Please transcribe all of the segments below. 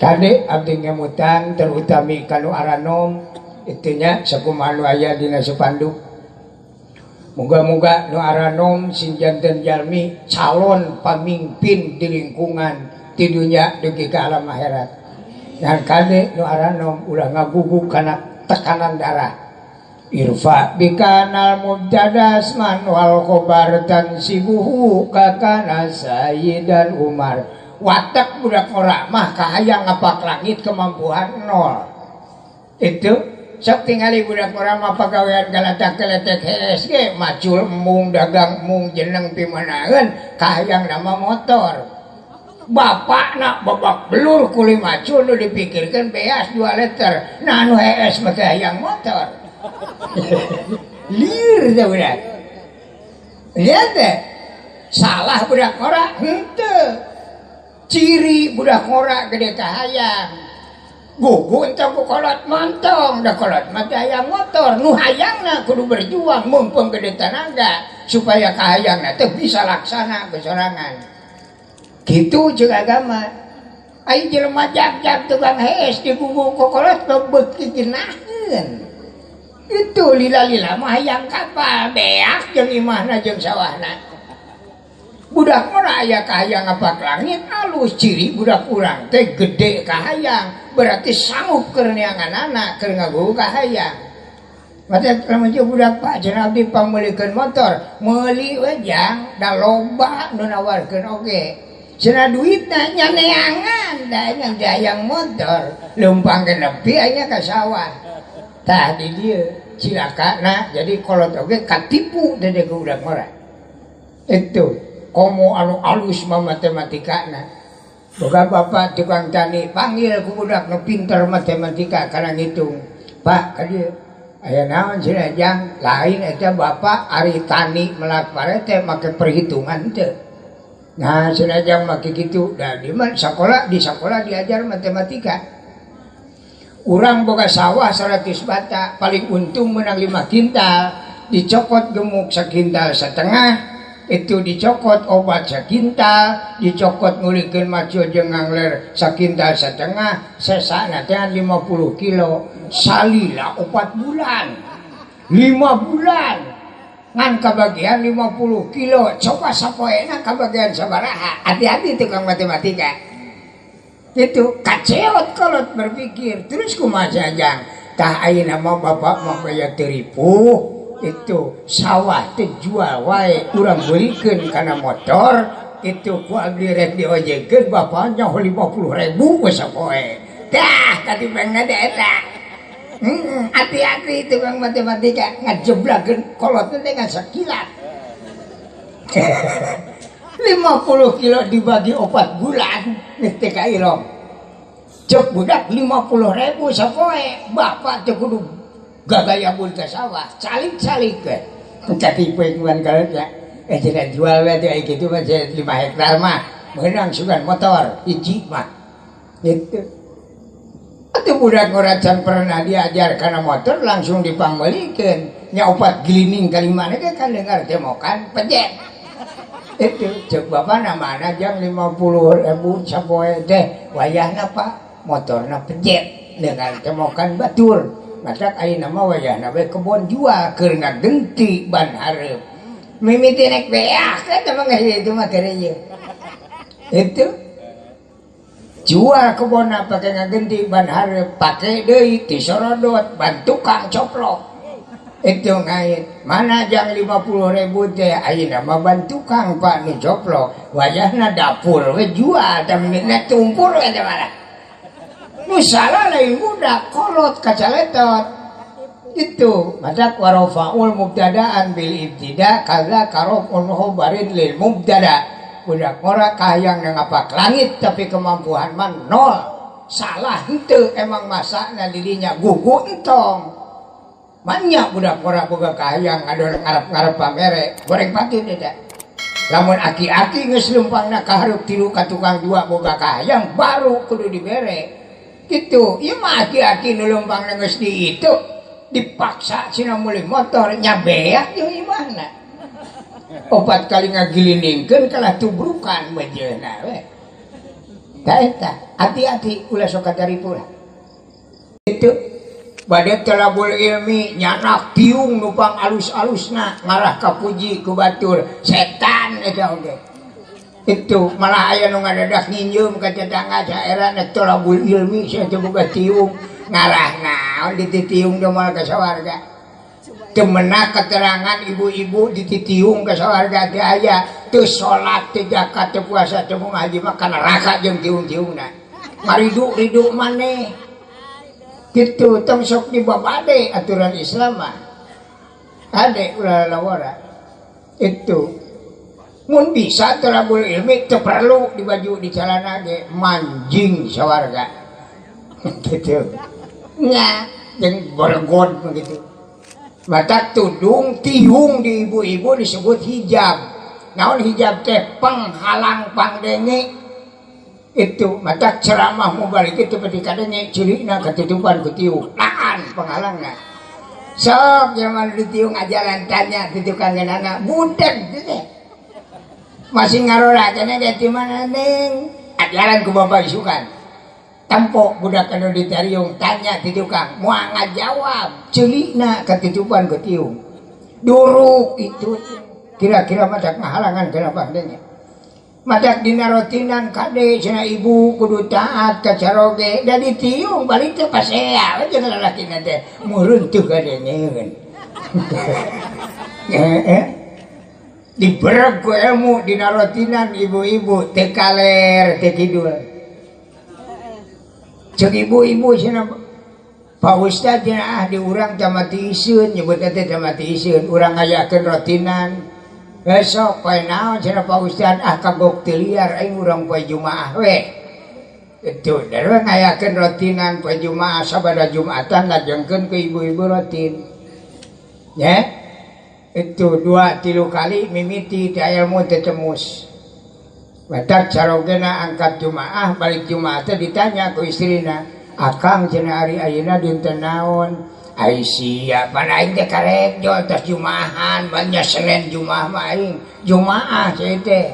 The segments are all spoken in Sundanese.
Kade abdi ngemutan terutami kanu aranom itunya sakumaha nu aya dina sepanduk. Moga-moga nu aranom sing janten jalmi calon pamimpin di lingkungan di dunya dugi ka alam akhirat. Dan kade nu aranom ulah ngaguguk kana tekanan darah. Irfa bikanal mubtada asman wal khobar tansibuhu kakana sayyidan Umar. Watak budak ora mah kahayang ngapak langit kemampuan nol. Itu sok tingali budak ora mah pagawean galatak keletek hees ge macul embung dagang embung jeneng pimanaeun kahayang nama motor. Bapakna babak belur kuli macul nu dipikirkeun beas 2 liter. Nah anu hees mah kahayang motor. Liur teh budak. Lihat teh. Salah budak ora henteu. Ciri budak ngora gede kahayang. Gugu entah ku kolot montong, da kolot mah teh hayang motor. Nu hayangna kudu berjuang mumpung gede tenaga supaya kahayangna teh bisa laksana kesorangan. Kitu jeung agama. Ai jelema jag-jag tukang hees digugu ku kolot beuki geunaheun. Itu lila-lila mah hayang kapal beak jeung imahna jeung sawahna. Budak ora aya kahayang ngapak langit alus ciri budak urang teh gede kahayang berarti sanggup keur neanganana keur ngagugu kahayang. Mata lamun jeung budak Pak cenah abdi pangmeulikeun motor meuli we jang da loba nu nawarkeun oge. Cenah duitna nya neangan da nya hayang motor leumpang ge nepi aya ka sawah. Tah di dieu cilakana jadi kolot oge katipu teh ku budak ngora. Itu komo anu alus mah matematikana. Boga bapak tukang tani panggil ku budak nu pinter matematika kana ngitung. Pak ka dieu aya naon cenah jang? Lain eta bapak ari tani melak pare teh make perhitungan teu. Nah cenah jang make kitu da di mah sakola di sakola diajar matematika. Urang boga sawah 100 bata paling untung menang 5 kintal, dicokot gemuk sakintal setengah. Itu dicokot obat sakintal, dicokot ngulikeun macul jeung ngangler sakintal setengah, sesana teh 50 kilo, salila 4 bulan. 5 bulan. Ngan kabagian 50 kilo, coba sapoena kabagian sabaraha. Hati-hati tukang matematika. Itu kaceot kolot berpikir, terus kumaha jang? Tah ayeuna mah bapak mah baya teu ripuh. Itu sawah teh jual wae urang beulikeun kana motor itu ku abdi rek diojekeun bapaknya 50.000 we sapoe. Tah katipengna teh eta. Hati-hati tukang matematika ngajeblakeun kolot teh ngan sakilat. 50 kilo dibagi 4 bulan geus teh ka irong. Cek budak 50.000 sapoe bapak teh kudu gagaya pun ke sawah, calik-calik ke. Katipu ikuan kalau ya, tidak jual we teh gitu mah 5 hektar mah menang sugan motor hiji mah. Gitu. Atuh budak ora can pernah diajar kana motor langsung dipangmeulikeun. Nya opat gilining kali mana ge kan dengar temokan pejet. Itu cek bapak namana jang 50.000 sapoe teh wayahna Pak motorna pejet dengar temokan batur. Matak ayeuna mah wayahna we kebon jual keur ngagenti ban hareup. Mimiti rek beak eta mah geus itu mah keur ieu. Itu jual kebonna pake ngagenti ban hareup, pake deui tisorodot ban tukang coplok. Itu ngait. Mana jang 50.000 teh ayeuna mah ban tukang Pak nu coplok. Wayahna dapur we jual tah mimiti tumpur we teh malah. Nu salah lain budak kolot kacaletot itu matak warofaul mubtadaan bil ibtida kaza karofun khobarin lil mubtada. Budak ngora kahayang ngapak langit tapi kemampuan mah nol. Salah henteu emang masakna dirinya gugu entong. Banyak budak ngora boga kahayang ngadon ngarep-ngarep pamere goreng patut eta. Lamun aki-aki geus leumpangna ka hareup tilu ka tukang dua boga kahayang baru kudu dibere. Gitu, ieu mah aki-aki nu leumpangna geus diitu dipaksa cenah meuli motor nya beak jeung imahna. 4 kali ngagiliningkeun kalah tubrukan mejeuna we. Tah eta, hati-hati ulah sok kataripu lah. Itu bade talabul ilmi nyanak tiung nupang alus-alusna ngarah kapuji ku batur setan eta oge. Itu malah aya nu ngadadak nginjeum ka tetangga saera nek talabul ilmi sia teh boga tiung ngarah naon dititiung teh moal ka sawarga. Teu menak keterangan ibu-ibu dititiung ka sawarga teh aya teu salat teu zakat teu puasa teu ngaji mah ka neraka jeung tiung-tiungna. Maridu-ridu maneh. Gitu tong sok dibabade aturan Islam mah. Ade ulah lawara. Itu mun bisa talabul ilmi teu perlu di baju di celana ge manjing sawarga. Gitu. Nya jeung borgod begitu. Mata tudung tiung di ibu-ibu disebut hijab. Naon hijab teh penghalang pangdenge. Itu mata ceramah mubalik itu peti kadenge cirina ketutupan ku tiung. Laan penghalangna. Sok zaman ditiung ajaran tanya di tukang ngeunana budak teh. Masih ngarora cenah di mana neng? Ajaran ku bapak isukan. Tempo budak anu ditariung tanya di tukang moal ngajawab ceulina ketutupan ku tiung. Duruk itu kira-kira matak ngahalangan kenapa denya. Matak dina rotinan kade cenah ibu kudu taat ka caroge da ditiung balik teh pasea we jeung lalakina teh meureun teu kadengeun. Heeh. Dibereg ku ilmu dina rotinan ibu-ibu teu kaler teu kidul. Ceuk ibu-ibu cenah Pak Ustad cenah ah di urang teh mati iseun nyebutna teh mati iseun urang ngayakeun rotinan. Besok poe naon cenah Pak Ustad ah kagok teu liar aing urang poe Jumaah we. Itu da ngayakeun rotinan poe Jumaah sabada Jumatan lajengkeun ku ibu-ibu rotin. Nya itu 2-3 kali mimiti teh ilmu teh temus. Batak carogena angkat Jumaah balik Jumaah teh ditanya ku istrina, "Akang cenah ari ayeuna dinten naon?" Ai sia pan aing teh karek jol tos Jumaahan, banyak Senin Jumaah mah aing. Jumaah sia teh.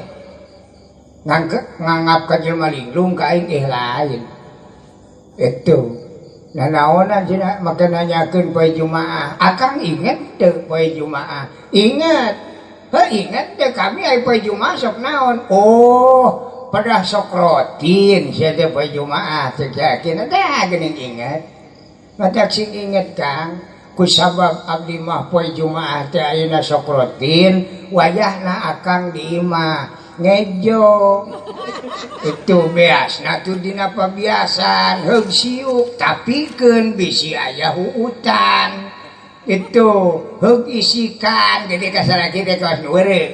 Nganggap ka jelema linglung ka aing eh lain. Itu. Nah naonan cenah make nanyakeun poe Jumaah. Akang inget teu poe Jumaah? Inget. Heuh inget teu kami ai poe Jumaah sok naon? Oh, pedah sok rotin sia teh poe Jumaah teh yakin teh geuning inget. Matak sing inget Kang, ku sabab abdi mah poe Jumaah teh ayeuna sok rotin, wayahna akang di imah ngejo. Itu beasna tuh dina pabiasan heug siuk tapikeun bisi aya huutan. Itu heug isikan jadi kasalaki teh kawas nu weureu.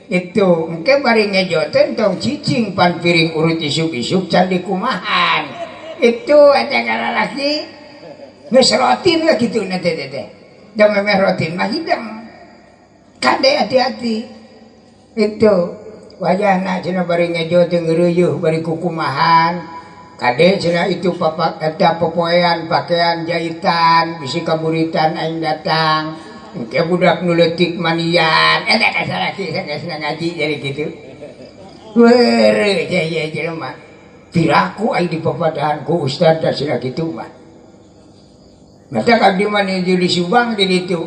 Itu engke bari ngejo teh tong cicing pan piring urut isuk-isuk can dikumahan. Itu eta kalalaki geus rotin lah kitu na teh teh. Da memeh rotin mah hidang. Kade hati-hati. Itu wayahna cenah bari ngejo teh ngeureuyeuh bari kukumahan. Kade cenah itu papak eta popoean pakaian jahitan bisi kaburitan aing datang. Engke budak nu leutik manian eta kasalaki geus ngaji jadi kitu. Weureuh ye jelema. Piraku aing dipapadahan ku ustad da cenah kitu mah. Mata abdi mah di Subang di ditu.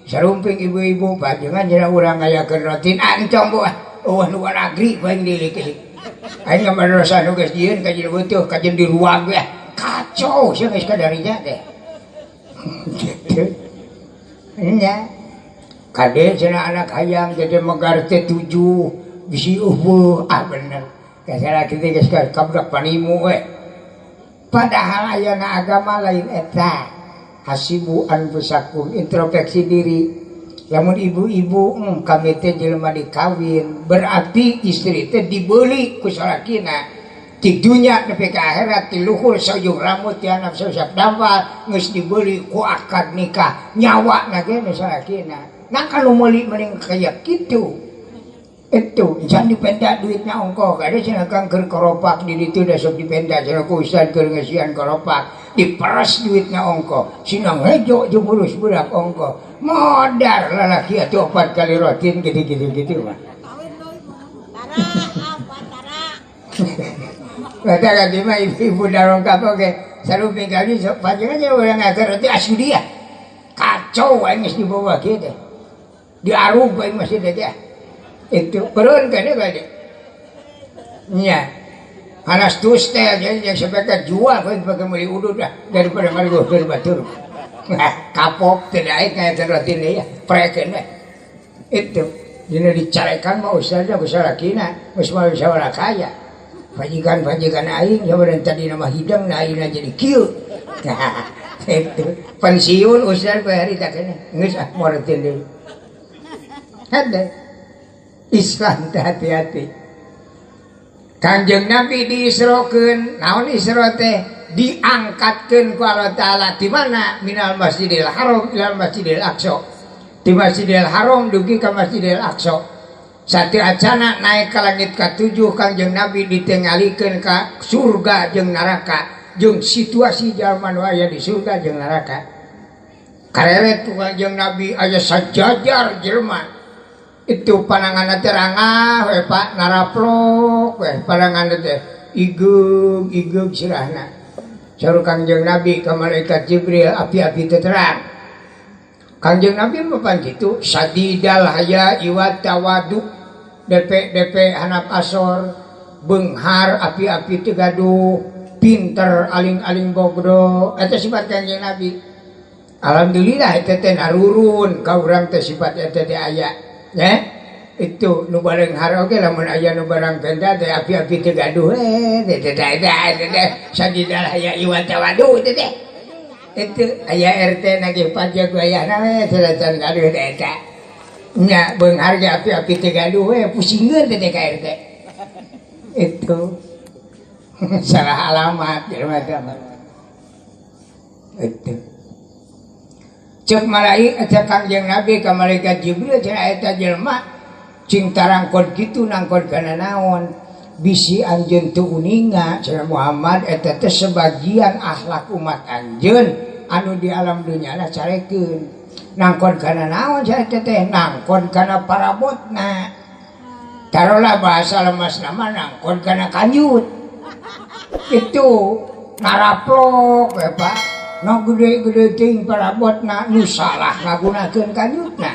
Sarumping ibu-ibu panjenengan cenah urang ngayakeun rotin entong bu ah. Eueuh nu agri bae dilik-ilik. Aing mah madrasah nu geus jieun ka jeung beutuh ka jeung di ruang ge. Kacau sia geus kadarinya teh. Gitu. Nya. Kade cenah anak hayang teh megar teh 7 bisi eueuh ah bener. Kasalaki teh geus kabudak panimu we. Padahal ayana agama lain eta. Hasibu anfusakum, introspeksi diri. Lamun ibu-ibu kami teh jelema dikawin, berarti istri teh dibeli ku salakina. Ti dunya nepi ka akhirat ti luhur saujung rambut ti handap sausap dampal geus dibeli ku akad nikah. Nyawa na ge nu salakina. Nah kalau meuli mending kaya kitu. Itu jangan dipenda duitnya ongkoh kada cenah kang keur koropak di ditu da sok dipenda cenah ku ustad keur ngeusian koropak diperes duitnya ongkoh sina ngejo jeung urus budak ongkoh modar lalaki atuh 4 kali rotin gitu-gitu gitu mah. Kata kan mah ibu-ibu darongkap oge sarupi kali sok panjenengan aja urang ngaker teh asudia. Kacau aing geus dibawa kieu teh. Diarug aing masih teh. Itu perun kana bade. Nya. Hanas tus teh jeung sampai jual kowe pakai meuli udud lah daripada ngaruguhkeun batur. Kapok teh aing aya teh roti ya, prekeun we. Itu dina dicarekan mah ustazna ku salakina, geus mah bisa kaya. Pajikan-pajikan aing sabarang tadi nama hidang nah ayeuna jadi kieu. Nah, itu pensiun ustaz poe hari tak kene geus ah moretin deui. Hade Islam teh hati-hati. Kanjeng Nabi diisrokeun, naon isro teh? Diangkatkeun ku Allah Taala di mana? Minal Masjidil Haram ilal Masjidil Aqsa. Di Masjidil Haram dugi ka Masjidil Aqsa. Satu acana naik ke langit ke-7 Kangjeng Nabi ditengalikeun ka surga jeung neraka jeung situasi jalma nu aya di surga jeung neraka. Kareret ku Kangjeng Nabi aya sajajar jelema. Itu pananganna teh rangah we Pak naraplok we pananganna teh igeug-igeug sirahna. Saur Kangjeng Nabi ka malaikat Jibril api-api teh terang. Kangjeng Nabi mapan kitu sadidal haya iwat tawadu DP DP hanap asor benghar api-api teu gaduh pinter aling-aling bogdo eta sifat Kangjeng Nabi. Alhamdulillah eta teh narurun ka urang teh sifat eta teh aya ya. Itu nu barenghar oge lamun aya nu barang penta teh api-api teu gaduh teh teh teh sadidal haya iwat tawadu teh teh. Itu aya RT nagih pajak wayahna we selacan gaduh teh eta. Nya beunghar ge api-api teu gaduh we pusingeun teh ka RT. Itu salah alamat jelema teh. Itu cek malaikat cek Kangjeng Nabi ka malaikat Jibril cenah eta jelema cing tarangkon kitu nangkon kana naon. Bisi anjeun teu uninga cenah Muhammad eta teh sebagian akhlak umat anjeun anu di alam dunya lah carekeun. Nangkon kana naon cenah eta teh nangkon kana parabotna. Tarolah bahasa lemasna mah nangkon kana kanjut. Itu naraplok we Pak. Nu gede-gede teuing parabotna nu salah ngagunakeun kanjutna.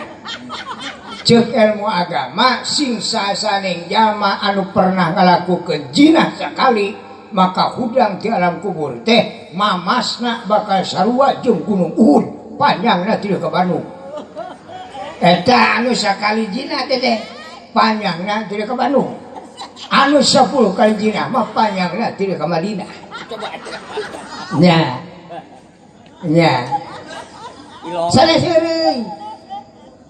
Cek ilmu agama sing sasaning jalma anu pernah ngalakukeun jinah sakali maka hudang di alam kubur teh mamasna bakal sarua jeung gunung Uhud panjangna ti ka Bandung. Eta anu sakali jinah teh teh panjangna ti ka Bandung. Anu 10 kali jinah mah panjangna ti ka Madinah. Nya. Nya. Sanes heureuy.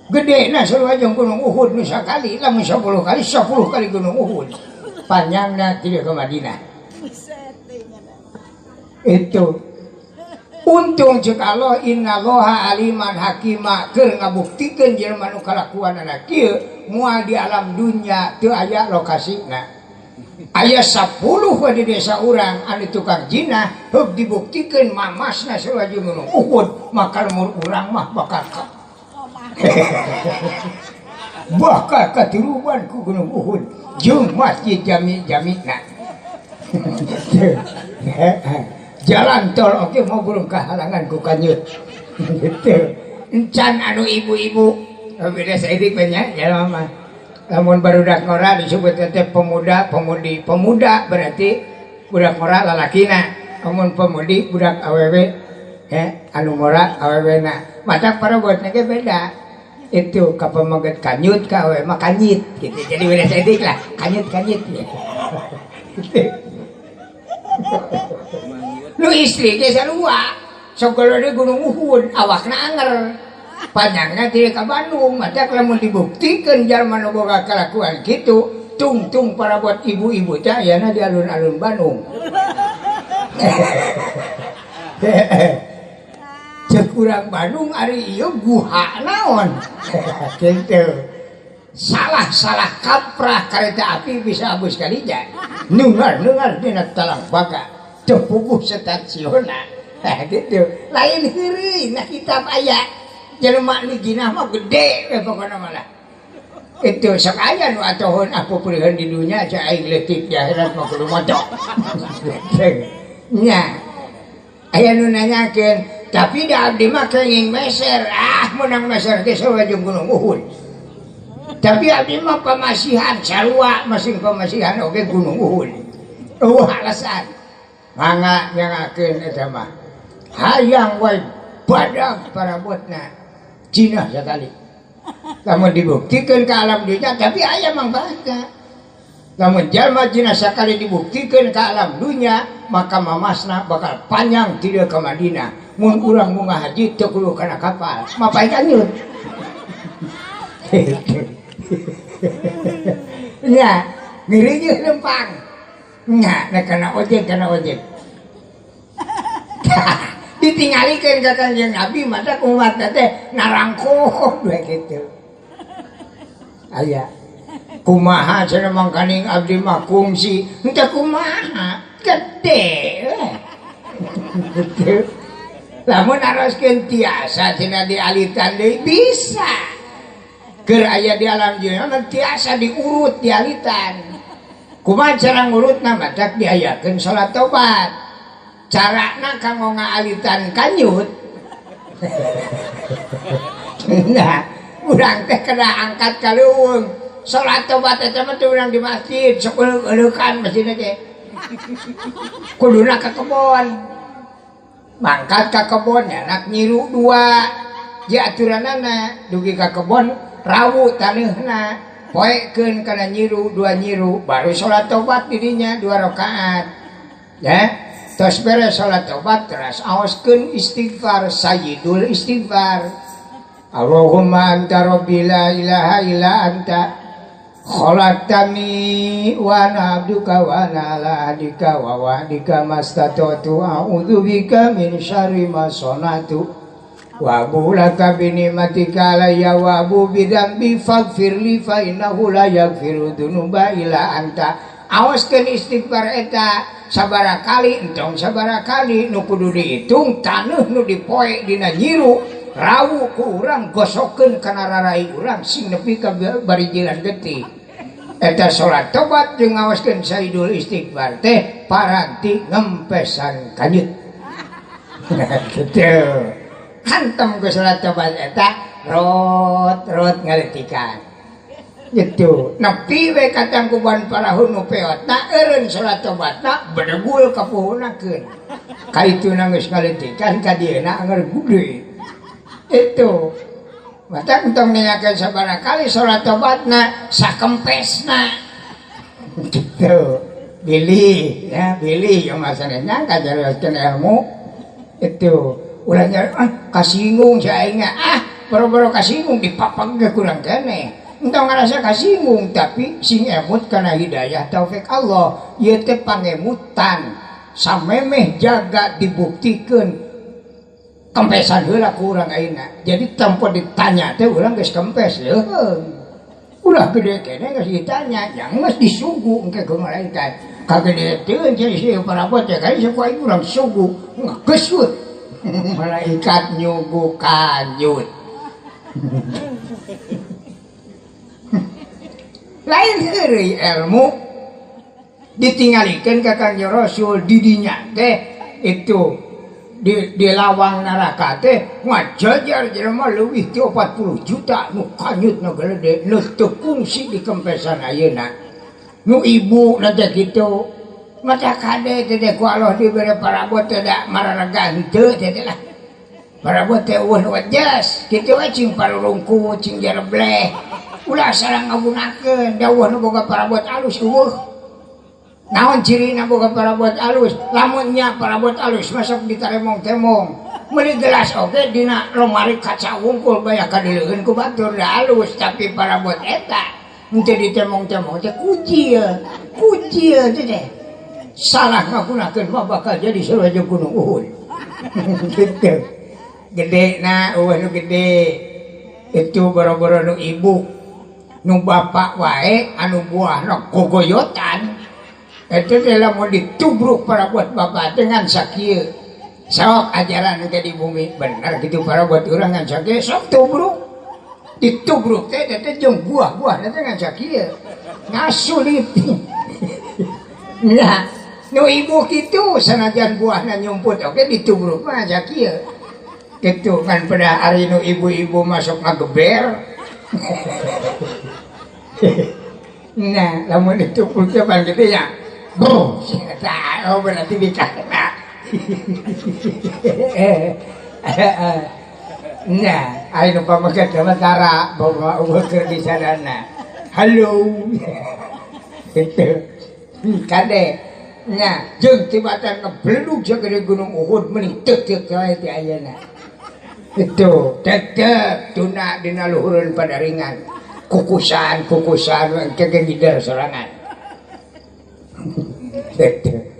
Gede na sarua jeung gunung Uhud nu sakali lamun 10 kali 10 kali gunung Uhud panjangna ti ka Madinah. Itu untung cek Allah innallaha aliman hakima keur ngabuktikeun jelema nu kalakuanana kieu moal di alam dunya teu aya lokasina. Aya 10 we di desa urang anu tukang jinah heug dibuktikeun mamasna sarua jeung gunung Uhud maka umur urang mah bakal bakal katiruban ku gunung Uhud jeung masjid jami-jamina. Jalan tol oke mau belum kehalangan ku kanyut. Gitu. Encan anu ibu-ibu beda saeutik banyak ya mama. Lamun barudak ngora disebut teh pemuda pemudi. Pemuda berarti budak ngora lalakina. Lamun pemudi budak awewe anu ngora awewena. Matak parabotna ge beda. Itu ka pameget kanyut ka awewe mah kanyit gitu. Jadi beda saeutik lah, kanyut-kanyit gitu. Nu istri ge sarua. Sok gede gunung Uhud awakna anger. Panjangna ti ka Bandung, matak lamun dibuktikeun jalma nu boga kalakuan kitu, tungtung parabot ibu-ibu teh ayana di alun-alun Bandung. Cek urang Bandung ari ieu guha naon. Kitu. Salah-salah kaprah kareta api bisa abus kalija. Nungar-nungar dina talang baga. Teu puguh stasiunna. Gitu. Lain heureuy na kitab aya. Jelema nu jinah mah gede we pokona mah lah. Itu sok aya nu atoheun aku peureun di dunya cai aing leutik di akhirat mah kudu moto. Nya. Aya nu nanyakeun, tapi da abdi mah kenging meser, ah meunang meser ge sarua jeung Gunung Uhud. Tapi abdi mah pamasihan sarua masing pamasihan oge Gunung Uhud. Eueuh alasan. Mangga nyangakeun eta mah. Hayang wae badag parabotna. Jinah sakali. Lamun dibuktikan ke alam dunia tapi aya mangfaatna. Lamun jalma jinah sakali dibuktikan ke alam dunia maka mamasna bakal panjang tidak ke Madinah. Mun urang munga haji teu kudu kana kapal, mapai kanyut. Nya, ngirinyeuh lempang. Nya, nek kana ojek kana ojek. Ditinggalikeun ka Kanjeng Nabi mata umat teh narangkoh we kitu. Aya kumaha cenah mangkaning abdi mah kungsi, henteu kumaha, gede we. Gitu. Lamun naroskeun tiasa cenah dialitan deui bisa. Keur aya di alam dunya mah tiasa diurut dialitan. Kumaha cara ngurutna matak diayakeun salat tobat. Carana kanggo ngaalitan kanyut. Nah, urang teh kena angkat ka leuweung. Salat tobat eta mah teu urang di masjid, sok eueuh-eueukan masjidna teh. Kuduna ka kebon. Mangkat ka kebon anak nyiru dua. Di aturanana dugi ka kebon rawu taneuhna. Poekeun kana nyiru dua nyiru baru salat tobat dirinya dua rakaat. Ya. Terus beres salat tobat terus aoskeun istighfar sayyidul istighfar. Allahumma anta rabbi la ilaha illa anta khalaqtani wa ana abduka wa ana ala ahdika wa wa'dika mastata'tu a'udzubika min syarri ma sana'tu wa abu laka bi ni'matika alayya wa abu bi dzambi faghfir li fa innahu la yaghfiru dzunuba illa anta. Aoskeun istighfar eta sabara kali entong sabara kali nu kudu dihitung taneuh nu dipoe dina nyiru rawu ku urang gosokeun kana rarai urang sing nepi ka bari jalan getih. Eta salat tobat jeung ngaoskeun sayyidul istighfar teh paranti ngempesan kanyut. Kitu. Hantam ku salat tobat eta rot-rot ngaletikan. Gitu. Nepi we katangkuban parahu nu peotna eureun salat tobatna bedegul ka puhunakeun. Ka ituna geus ngaletikan ka dieuna anger gede. Itu. Mata entong nanyakeun sabaraha kali salat tobatna sakempesna. Gitu. Bilih ya, bilih yang masane nyangka jarioskeun ilmu. Itu. Urang nyari ah kasinggung si aing ah boro-boro kasinggung dipapag ge kurang keneh. Entong ngarasa kasinggung tapi sing emut kana hidayah taufik Allah ieu teh pangemutan samemeh jaga dibuktikeun kempesan heula ku urang ayeuna. Jadi tanpa ditanya teh urang geus kempes leuheung. Ulah gede keneh geus ditanya, yang geus disugu engke ku malaikat. Kagede teu jadi si parabot teh kai sok aing urang sugu ngegesut. Malaikat nyugu kanyut. Lain heureuy ilmu ditinggalikeun ka Kangjeng Rasul didinya teh itu di lawang neraka teh ngajajar jelema leuwih ti 40 juta nu kanyut nu gede nu teu kungsi di kempesan ayeuna nu ibu na teh kitu mata kade teh ku Allah dibere parabot teh da mararega henteu teh lah parabot teh eueuh nu wajas kitu we cing parurungku cing jarebleh ulah sarang ngagunakeun da eueuh nu boga parabot alus eueuh. Naon cirina boga parabot alus? Lamun nya parabot alus masuk ditaremong-temong. Meuli gelas oge dina lomari kaca wungkul baya kadeuleun ku batur da alus tapi parabot eta henteu ditemong-temong teh kujil. Kujil teh teh. Salah ngagunakeun mah bakal jadi sarua jeung Gunung Uhud. Gitu. Gede na eueuh nu gede. Itu boro-boro nu ibu. Nu bapak wae anu buahna gogoyotan. Itu lamun ditubruk para buat bapak dengan sakieu sok ajaran ke di bumi bener gitu para buat urang ngan sakieu sok tubruk Ditubruk teh teh jeung buah-buah teh ngan sakieu. Ngasulit. Nah, nu ibu kitu sanajan buahna nyumput oge ditubruk mah sakieu. Kitu kan pada ari nu ibu-ibu masuk ngageber. Nah, lamun ditubruk teh pan kitu nya. Bruh, oh berarti dikana. Nah, ari nu pameget mah tara bawa eueuh keur di sadana. Halo. Gitu. Kade. Nya, jeung tibatan ngebelug sagede Gunung Uhud meuning teuk-teuk wae ti ayeuna. Itu tetep tuna dina luhureun padaringan. Kukusan-kukusan engke ge ngider sorangan. Gitu.